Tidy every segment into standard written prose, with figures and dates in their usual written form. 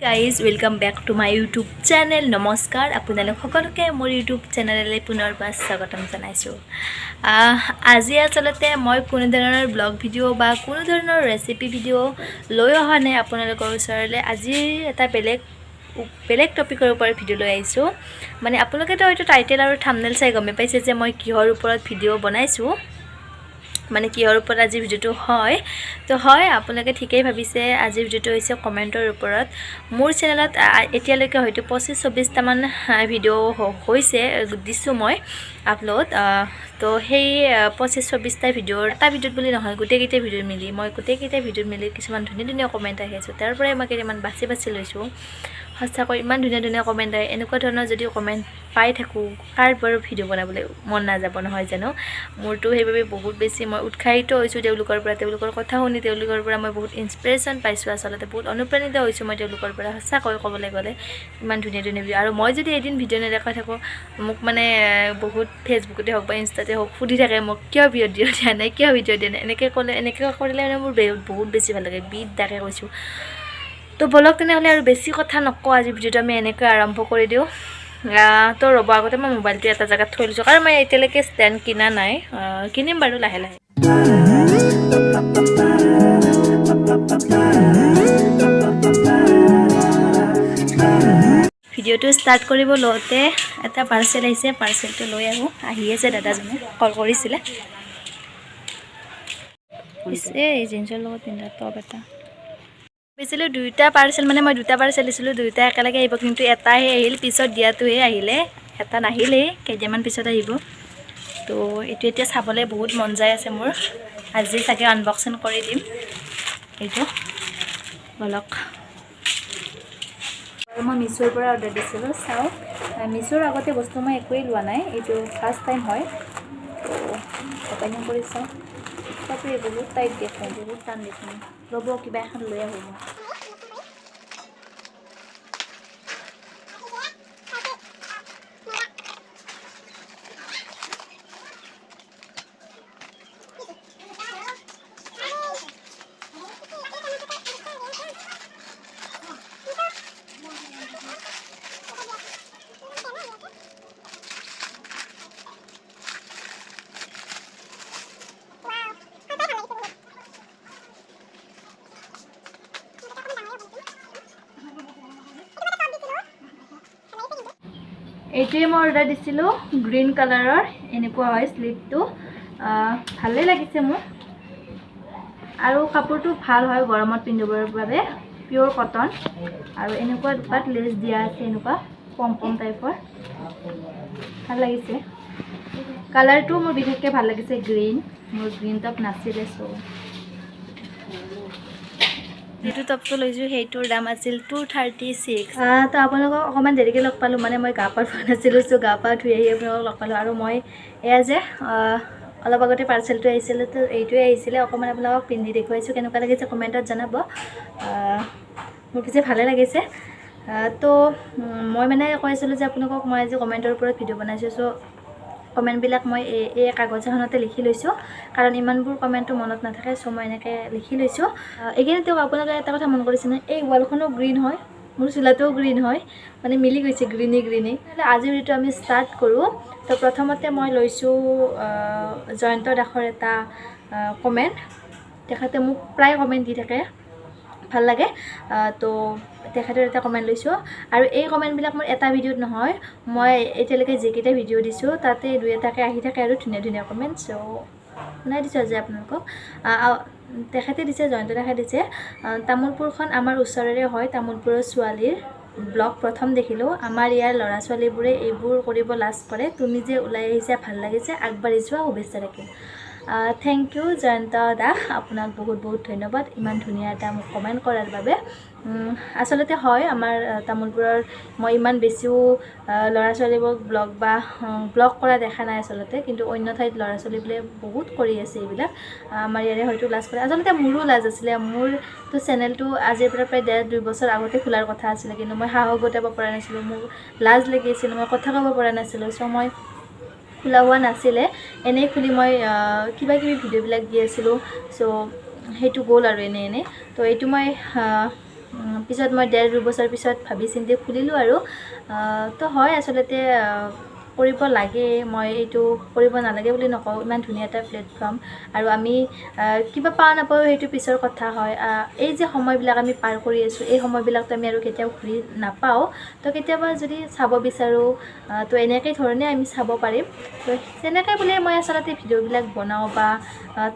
Guys, welcome back to my YouTube channel. নমস্কাৰ, আপোনালোক সকলোকে মোৰ ইউটিউব চেনেললৈ পুনৰবাৰ স্বাগতম জনাইছোঁ। আজি আচলতে মই কোনো ধৰণৰ ব্লগ ভিডিঅ' বা কোনো ধৰণৰ ৰেচিপি ভিডিঅ' লৈ অহা নাই আপোনালোকৰ ওচৰলৈ। আজি এটা বেলেগ বেলেগ টপিকৰ ওপৰত ভিডিঅ' লৈ আহিছোঁ। মানে আপোনালোকেতো হয়তো টাইটেল আৰু থামনেল চাই গমেই পাইছে যে মই কিহৰ ওপৰত ভিডিঅ' বনাইছোঁ, মানে কিহৰ ওপৰত আজি ভিডিঅ'টো হয়। তো হয়, আপোনালোকে ঠিকেই ভাবিছে, আজিৰ ভিডিঅ'টো হৈছে কমেণ্টৰ ওপৰত। মোৰ চেনেলত এতিয়ালৈকে হয়তো 25-26টামান ভিডিঅ' হৈছে, দিছোঁ মই আপলোড। তো সেই 25-26টা ভিডিঅ'ৰ এটা ভিডিঅ'ত বুলি নহয়, গোটেইকেইটা ভিডিঅ'ত মিলি, মই গোটেইকেইটা ভিডিঅ'ত মিলি কিছুমান ধুনীয়া ধুনীয়া কমেণ্ট আহি আছোঁ। তাৰ পৰাই মই কেইটামান বাছি বাছি লৈছোঁ। সঁচাকৈ ইমান ধুনীয়া ধুনীয়া কমেণ্ট আহে। এনেকুৱা ধৰণৰ যদি কমেণ্ট পাই থাকোঁ, কাৰ বাৰু ভিডিঅ' বনাবলৈ মন নাযাব, নহয় জানো? মোৰতো সেইবাবে বহুত বেছি মই উৎসাহিত হৈছোঁ তেওঁলোকৰ পৰা। তেওঁলোকৰ কথা শুনি তেওঁলোকৰ পৰা মই বহুত ইনস্পিৰেশ্যন পাইছোঁ। আচলতে বহুত অনুপ্ৰাণিত হৈছোঁ মই তেওঁলোকৰ পৰা। সঁচাকৈ ক'বলৈ গ'লে ইমান ধুনীয়া ধুনীয়া ভিডিঅ'। আৰু মই যদি এদিন ভিডিঅ' নেদেখাই থাকোঁ, মোক মানে বহুত ফেচবুকতে হওক বা ইনষ্টাতে হওক সুধি থাকে মোক, কিয় ভিডিঅ' দিয়া নাই, কিয় ভিডিঅ' দিয়া নাই। এনেকৈ ক'লে, এনেকৈ কৰিলে মানে মোৰ বহুত বহুত বেছি ভাল লাগে, বিৰাটকৈ কৈছোঁ। তো ব'লক তেনেহ'লে, আৰু বেছি কথা নকওঁ, আজি ভিডিঅ'টো আমি এনেকৈ আৰম্ভ কৰি দিওঁ। তো ৰ'ব, আগতে মই মোবাইলটো এটা জেগাত থৈ লৈছোঁ, কাৰণ মই এতিয়ালৈকে ষ্টেণ্ড কিনা নাই। কিনিম বাৰু লাহে লাহে। ভিডিঅ'টো ষ্টাৰ্ট কৰিব লওঁতে এটা পাৰ্চেল আহিছে। পাৰ্চেলটো লৈ আহোঁ। আহি আছে, দাদাজনে কল কৰিছিলে। পিছে এই জিন্সৰ লগত পিন্ধা টপ এটা ভাবিছিলোঁ। দুয়োটা পাৰ্চেল, মানে মই দুটা পাৰ্চেল দিছিলোঁ, দুয়োটা একেলগে আহিব, কিন্তু এটাহে আহিল। পিছত দিয়াটোহে আহিলে, এটা নাহিলেই, কেইদিনমান পিছত আহিব। তো এইটো এতিয়া চাবলৈ বহুত মন যায় আছে মোৰ। আজি চাগে আনবক্সিং কৰি দিম এইটো। ব'লক। আৰু মই মিছোৰ পৰা অৰ্ডাৰ দিছিলোঁ। চাওঁ, মিছোৰ আগতে বস্তু মই একোৱেই লোৱা নাই, এইটো ফাৰ্ষ্ট টাইম হয়। তো অ'পেনিং কৰি চাওঁ। বাপৰে, বহুত টাইট দেখোন, বহুত টান দেখোন। ৰ'ব, কিবা এখন লৈ আহোঁ মই। এইটোৱে মই অৰ্ডাৰ দিছিলোঁ, গ্ৰীণ কালাৰৰ। এনেকুৱা হয় শ্লিভটো। ভালেই লাগিছে মোৰ আৰু কাপোৰটো ভাল হয় গৰমত পিন্ধিবৰ বাবে, পিয়'ৰ কটন। আৰু এনেকুৱা দুপাত লেচ দিয়া আছে, এনেকুৱা পম পম টাইপৰ। ভাল লাগিছে। কালাৰটো মোৰ বিশেষকৈ ভাল লাগিছে, গ্ৰীণ। মোৰ গ্ৰীণ টপ নাছিলে। চ' যিটো টপটো লৈছোঁ, সেইটোৰ দাম আছিল 236। তো আপোনালোকক অকণমান দেৰিকৈ লগ পালোঁ, মানে মই গা পা ধোৱা নাছিলোঁ। চ' গা পা ধুই আহি আপোনালোকক লগ পালোঁ। আৰু মই এয়া যে অলপ আগতে পাৰ্চেলটো আহিছিলে, তো এইটোৱে আহিছিলে। অকণমান আপোনালোকক পিন্ধি দেখুৱাইছোঁ। কেনেকুৱা লাগিছে কমেণ্টত জনাব। মোৰ পিছে ভালে লাগিছে। তো মই মানে কৈ আছিলোঁ যে আপোনালোকক মই আজি কমেণ্টৰ ওপৰত ভিডিঅ' বনাইছোঁ। চ' কমেণ্টবিলাক মই এই এই কাগজ এখনতে লিখি লৈছোঁ, কাৰণ ইমানবোৰ কমেণ্টটো মনত নাথাকে। চ' মই এনেকৈ লিখি লৈছোঁ। এইখিনি তেওঁক আপোনালোকে এটা কথা মন কৰিছেনে? এই ৱালখনো গ্ৰীণ হয়, মোৰ চোলাটোও গ্ৰীণ হয়, মানে মিলি গৈছে গ্ৰীণি গ্ৰীণি। নহ'লে আজিৰ ভিডিঅ'টো আমি ষ্টাৰ্ট কৰোঁ। তো প্ৰথমতে মই লৈছোঁ জয়ন্ত দাসৰ এটা কমেণ্ট। তেখেতে মোক প্ৰায় কমেণ্ট দি থাকে, ভাল লাগে। তো তেখেতৰ এটা কমেণ্ট লৈছোঁ। আৰু এই কমেণ্টবিলাক মোৰ এটা ভিডিঅ'ত নহয়, মই এতিয়ালৈকে যিকেইটা ভিডিঅ' দিছোঁ, তাতে দুই এটাকৈ আহি থাকে আৰু ধুনীয়া ধুনীয়া কমেণ্ট। চ' শুনাই দিছোঁ আজি আপোনালোকক। তেখেতে দিছে, জয়ন্ত দাসে দিছে, "তামোলপুৰখন আমাৰ ওচৰৰে হয়। তামোলপুৰৰ ছোৱালীৰ ব্লগ প্ৰথম দেখিলোঁ। আমাৰ ইয়াৰ ল'ৰা ছোৱালীবোৰে এইবোৰ কৰিব লাজ কৰে। তুমি যে ওলাই আহিছা, ভাল লাগিছে। আগবাঢ়ি যোৱা, শুভেচ্ছা থাকিল।" Thank U Jayanta Das, আপোনাক বহুত বহুত ধন্যবাদ ইমান ধুনীয়া এটা মোক কমেণ্ট কৰাৰ বাবে। আচলতে হয়, আমাৰ তামোলপুৰৰ মই ইমান বেছিও ল'ৰা ছোৱালীবোৰক ব্লগ বা ব্লগ কৰা দেখা নাই আচলতে। কিন্তু অন্য ঠাইত ল'ৰা ছোৱালীবোৰে বহুত কৰি আছে এইবিলাক। আমাৰ ইয়াৰে হয়তো লাজ কৰে। আচলতে মোৰো লাজ আছিলে। মোৰতো চেনেলটো আজিৰ পৰা প্ৰায় 1.5-2 বছৰ আগতে খোলাৰ কথা আছিলে, কিন্তু মই সাহস গোটাব পৰা নাছিলোঁ। মোৰ লাজ লাগি আছিল, মই কথা ক'ব পৰা নাছিলোঁ। চ' মই খোলা হোৱা নাছিলে। এনেই খুলি মই কিবা কিবি ভিডিঅ'বিলাক দি আছিলোঁ। চ' সেইটো গ'ল আৰু এনেই এনেই। তো এইটো মই পিছত মই 1.5-2 বছৰ পিছত ভাবি চিন্তি খুলিলোঁ আৰু। তো হয়, আচলতে কৰিব লাগে। মই এইটো কৰিব নালাগে বুলি নকওঁ। ইমান ধুনীয়া এটা প্লেটফৰ্ম আৰু আমি কিবা পাওঁ নাপাওঁ সেইটো পিছৰ কথা হয়। এই যে সময়বিলাক আমি পাৰ কৰি আছোঁ, এই সময়বিলাকতো আমি আৰু কেতিয়াও ঘূৰি নাপাওঁ। তো কেতিয়াবা যদি চাব বিচাৰোঁ, তো এনেকৈ ধৰণে আমি চাব পাৰিম। তো তেনেকৈ বুলিয়ে মই আচলতে ভিডিঅ'বিলাক বনাওঁ বা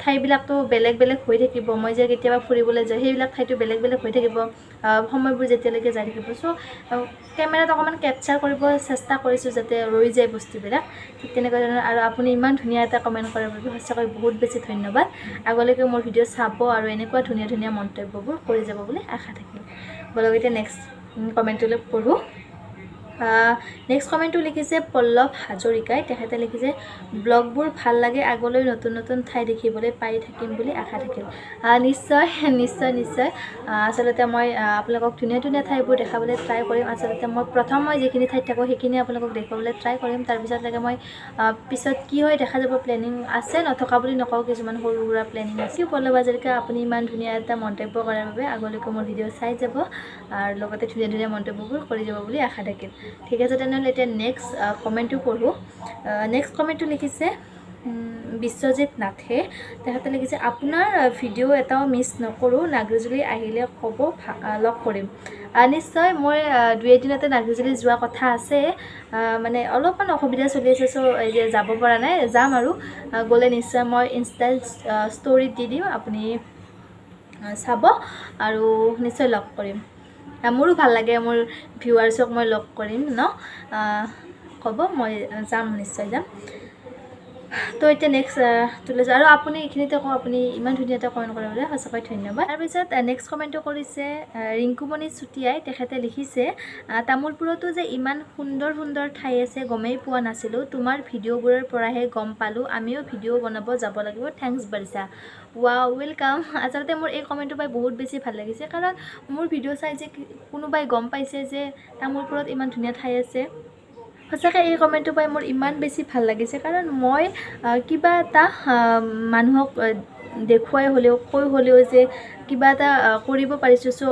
ঠাইবিলাকতো বেলেগ বেলেগ হৈ থাকিব। মই যে কেতিয়াবা ফুৰিবলৈ যাওঁ, সেইবিলাক ঠাইতো বেলেগ বেলেগ হৈ থাকিব সময়বোৰ যেতিয়ালৈকে যাই থাকিব। চ' কেমেৰাত অকণমান কেপচাৰ কৰিব চেষ্টা কৰিছোঁ যাতে ৰৈ যায় বস্তুবিলাক, ঠিক তেনেকুৱা ধৰণৰ। আৰু আপুনি ইমান ধুনীয়া এটা কমেণ্ট কৰাৰ বাবে সঁচাকৈ বহুত বেছি ধন্যবাদ। আগলৈকে মোৰ ভিডিঅ' চাব আৰু এনেকুৱা ধুনীয়া ধুনীয়া মন্তব্যবোৰ কৰি যাব বুলি আশা থাকিল। ব'লক, এতিয়া নেক্সট কমেণ্টটোলৈ পঢ়োঁ। নেক্সট কমেণ্টটো লিখিছে পল্লৱ হাজৰিকাই। তেখেতে লিখিছে, "ব্লগবোৰ ভাল লাগে। আগলৈ নতুন নতুন ঠাই দেখিবলৈ পাই থাকিম বুলি আশা থাকিল।" নিশ্চয়, নিশ্চয়, নিশ্চয়। আচলতে মই আপোনালোকক ধুনীয়া ধুনীয়া ঠাইবোৰ দেখাবলৈ ট্ৰাই কৰিম। আচলতে মই প্ৰথম মই যিখিনি ঠাইত থাকোঁ, সেইখিনি আপোনালোকক দেখুৱাবলৈ ট্ৰাই কৰিম। তাৰপিছতলৈকে মই পিছত কি হয় দেখা যাব। প্লেনিং আছে, নথকা বুলি নকওঁ, কিছুমান সৰু সুৰা প্লেনিং আছে। পল্লৱ হাজৰিকা, আপুনি ইমান ধুনীয়া এটা মন্তব্য কৰাৰ বাবে। আগলৈকে মোৰ ভিডিঅ' চাই যাব আৰু লগতে ধুনীয়া ধুনীয়া মন্তব্যবোৰ কৰি যাব বুলি আশা থাকিল। ঠিক আছে, তেনেহ'লে এতিয়া নেক্সট কমেণ্টটো পঢ়োঁ। নেক্সট কমেণ্টটো লিখিছে বিশ্বজিৎ নাথে। তেখেতে লিখিছে, "আপোনাৰ ভিডিঅ' এটাও মিছ নকৰোঁ। নাগ্ৰীজুলি আহিলে ক'ব, লগ কৰিম।" নিশ্চয়, মই দুই এদিনতে নাগ্ৰীজুলি যোৱা কথা আছে। মানে অলপমান অসুবিধা চলি আছে, চ' এতিয়া যাব পৰা নাই। যাম আৰু গ'লে নিশ্চয় মই ইনষ্টা ষ্ট'ৰীত দি দিম, আপুনি চাব আৰু নিশ্চয় লগ কৰিম। মোৰো ভাল লাগে, মোৰ ভিউৱাৰ্ছক মই লগ কৰিম ন। ক'ব, মই যাম, নিশ্চয় যাম। তো এতিয়া নেক্সট তুলি আৰু আপুনি এইখিনিতে কওঁ, আপুনি ইমান ধুনীয়া এটা কমেণ্ট কৰাৰ বাবে সঁচাকৈ ধন্যবাদ। তাৰপিছত নেক্সট কমেণ্টটো কৰিছে ৰিংকুমণি চুতীয়াই। তেখেতে লিখিছে, "তামোলপুৰতো যে ইমান সুন্দৰ সুন্দৰ ঠাই আছে গমেই পোৱা নাছিলোঁ। তোমাৰ ভিডিঅ'বোৰৰ পৰাহে গম পালোঁ। আমিও ভিডিঅ' বনাব যাব লাগিব। Thanks বাৰিষা।" ৱা, welcome. আচলতে মোৰ এই কমেণ্টটো পাই বহুত বেছি ভাল লাগিছে, কাৰণ মোৰ ভিডিঅ' চাই যে কোনোবাই গম পাইছে যে তামোলপুৰত ইমান ধুনীয়া ঠাই আছে। সঁচাকৈ এই কমেণ্টটো পাই মোৰ ইমান বেছি ভাল লাগিছে, কাৰণ মই কিবা এটা মানুহক দেখুৱাই হ'লেও, কৈ হ'লেও যে কিবা এটা কৰিব পাৰিছোঁ, চ'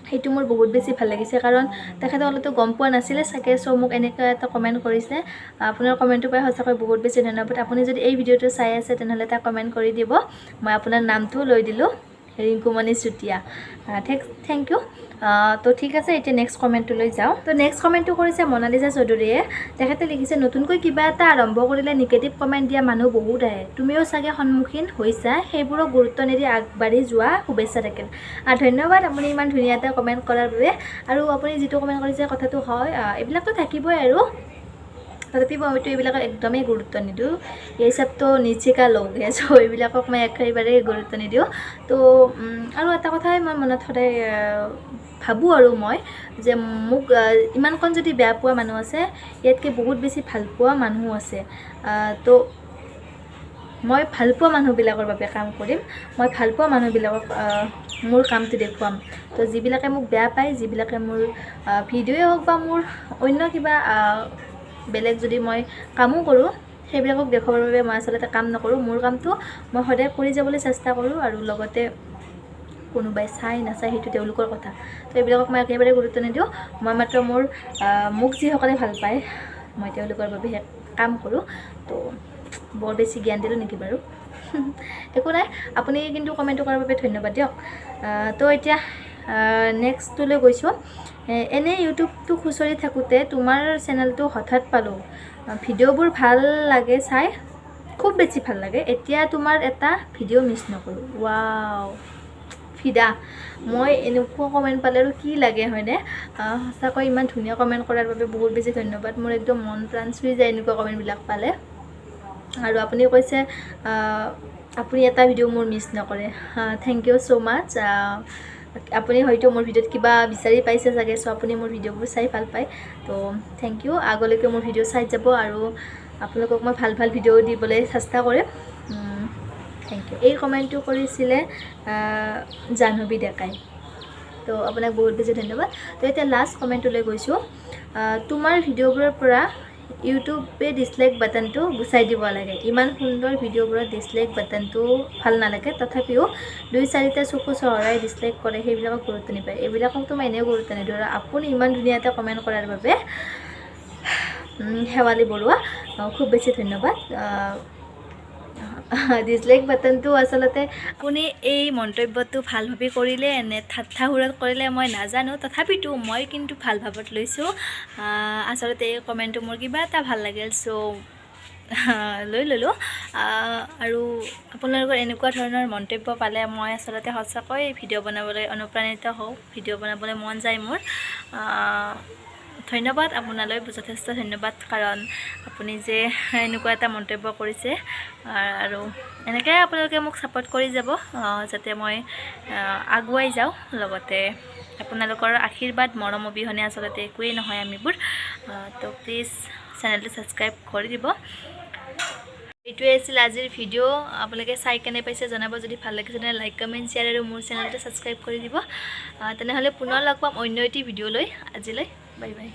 সেইটো মোৰ বহুত বেছি ভাল লাগিছে। কাৰণ তেখেতসকলেতো গম পোৱা নাছিলে চাগে, চ' মোক এনেকুৱা এটা কমেণ্ট কৰিছে। আপোনাৰ কমেণ্টটো পাই সঁচাকৈ বহুত বেছি ধন্যবাদ। আপুনি যদি এই ভিডিঅ'টো চাই আছে, তেনেহ'লে এটা কমেণ্ট কৰি দিব। মই আপোনাৰ নামটোও লৈ দিলোঁ, ৰিংকুমণি চুতীয়া। Thank U. তো ঠিক আছে, এতিয়া নেক্সট কমেণ্টটোলৈ যাওঁ। তো নেক্সট কমেণ্টটো কৰিছে মনালিছা চৌধুৰীয়ে। তেখেতে লিখিছে, "নতুনকৈ কিবা এটা আৰম্ভ কৰিলে নিগেটিভ কমেণ্ট দিয়া মানুহ বহুত আহে। তুমিও চাগে সন্মুখীন হৈছা। সেইবোৰক গুৰুত্ব নিদি আগবাঢ়ি যোৱা। শুভেচ্ছা থাকিল।" ধন্যবাদ আপুনি ইমান ধুনীয়া এটা কমেণ্ট কৰাৰ বাবে। আৰু আপুনি যিটো কমেণ্ট কৰিছে, কথাটো হয়, এইবিলাকতো থাকিবই আৰু তথাপি মইতো এইবিলাকক একদমেই গুৰুত্ব নিদিওঁ। এই চবতো नीचे का लोग है। চ' এইবিলাকক মই একেবাৰে গুৰুত্ব নিদিওঁ। তো আৰু এটা কথাই মই মনত সদায় ভাবোঁ আৰু মই যে মোক ইমানকণ যদি বেয়া পোৱা মানুহ আছে, ইয়াতকৈ বহুত বেছি ভাল পোৱা মানুহো আছে। তো মই ভাল পোৱা মানুহবিলাকৰ বাবে কাম কৰিম। মই ভাল পোৱা মানুহবিলাকক মোৰ কামটো দেখুৱাম। তো যিবিলাকে মোক বেয়া পায়, যিবিলাকে মোৰ ভিডিঅ'ই হওক বা মোৰ অন্য কিবা বেলেগ যদি মই কামো কৰোঁ, সেইবিলাকক দেখুৱাবৰ বাবে মই আচলতে কাম নকৰোঁ। মোৰ কামটো মই সদায় কৰি যাবলৈ চেষ্টা কৰোঁ আৰু লগতে কোনোবাই চাই নাচায় সেইটো তেওঁলোকৰ কথা। তো এইবিলাকক মই একেবাৰে গুৰুত্ব নিদিওঁ। মই মাত্ৰ মোক যিসকলে ভাল পায়, মই তেওঁলোকৰ বাবেহে কাম কৰোঁ। তো বৰ বেছি জ্ঞান দিলোঁ নেকি বাৰু? একো নাই, আপুনি কিন্তু কমেণ্টটো কৰাৰ বাবে ধন্যবাদ দিয়ক। তো এতিয়া নেক্সটটোলৈ গৈছোঁ। এনেই ইউটিউবটো খুচৰি থাকোঁতে তোমাৰ চেনেলটো হঠাৎ পালোঁ। ভিডিঅ'বোৰ ভাল লাগে চাই, খুব বেছি ভাল লাগে। এতিয়া তোমাৰ এটা ভিডিঅ' মিছ নকৰোঁ। ৱাও, ফিদা মই। এনেকুৱা কমেণ্ট পালে আৰু কি লাগে, হয়নে? সঁচাকৈ ইমান ধুনীয়া কমেণ্ট কৰাৰ বাবে বহুত বেছি ধন্যবাদ। মোৰ একদম মন প্ৰাণ চুই যায় এনেকুৱা কমেণ্টবিলাক পালে। আৰু আপুনি কৈছে আপুনি এটা ভিডিঅ' মোৰ মিছ নকৰে। Thank you so much. আপুনি হয়তো মোৰ ভিডিঅ'ত কিবা বিচাৰি পাইছে চাগে, চ' আপুনি মোৰ ভিডিঅ'বোৰ চাই ভাল পায়। তো thank U. আগলৈকে মোৰ ভিডিঅ' চাই যাব আৰু আপোনালোকক মই ভাল ভাল ভিডিঅ' দিবলৈ চেষ্টা কৰিম। Thank U. এই কমেণ্টটো কৰিছিলে জাহ্নৱী ডেকাই। তো আপোনাক বহুত বেছি ধন্যবাদ। তো এতিয়া লাষ্ট কমেণ্টটোলৈ গৈছোঁ। তোমাৰ ভিডিঅ'বোৰৰ পৰা ইউটিউবে ডিছলাইক বাটনটো গুচাই দিব লাগে। ইমান সুন্দৰ ভিডিঅ'বোৰত ডিছলাইক বাটনটো ভাল নালাগে। তথাপিও দুই চাৰিটা চকু চহৰাই ডিছলাইক কৰে, সেইবিলাকক গুৰুত্ব নিপায়। এইবিলাককতো মই এনেও গুৰুত্ব নিদিওঁ। আৰু আপুনি ইমান ধুনীয়া এটা কমেণ্ট কৰাৰ বাবে শেৱালি বৰুৱা, খুব বেছি ধন্যবাদ। ডিছলাইক বাটনটো আচলতে আপুনি এই মন্তব্যটো ভাল ভাবি কৰিলে নে ঠাট্টা সুৰত কৰিলে মই নাজানো, তথাপিতো মই কিন্তু ভাল ভাৱত লৈছোঁ। আচলতে এই কমেণ্টটো মোৰ কিবা এটা ভাল লাগিল, চ' লৈ ল'লোঁ। আৰু আপোনালোকৰ এনেকুৱা ধৰণৰ মন্তব্য পালে মই আচলতে সঁচাকৈ ভিডিঅ' বনাবলৈ অনুপ্ৰাণিত হওঁ, ভিডিঅ' বনাবলৈ মন যায় মোৰ। ধন্যবাদ আপোনালৈ, যথেষ্ট ধন্যবাদ, কাৰণ আপুনি যে এনেকুৱা এটা মন্তব্য কৰিছে। আৰু এনেকৈ আপোনালোকে মোক ছাপোৰ্ট কৰি যাব, যাতে মই আগুৱাই যাওঁ। লগতে আপোনালোকৰ আশীৰ্বাদ মৰম অবিহনে আচলতে একোৱেই নহয় আমিবোৰ। তো প্লিজ চেনেলটো ছাবস্ক্ৰাইব কৰি দিব। এইটোৱে আছিল আজিৰ ভিডিঅ'। আপোনালোকে চাই কেনে পাইছে জনাব। যদি ভাল লাগিছে তেনেহ'লে লাইক, কমেণ্ট, শ্বেয়াৰ আৰু মোৰ চেনেলটো ছাবস্ক্ৰাইব কৰি দিব। তেনেহ'লে পুনৰ লগ পাম অন্য এটি ভিডিঅ' লৈ। আজিলৈ বাই বাই।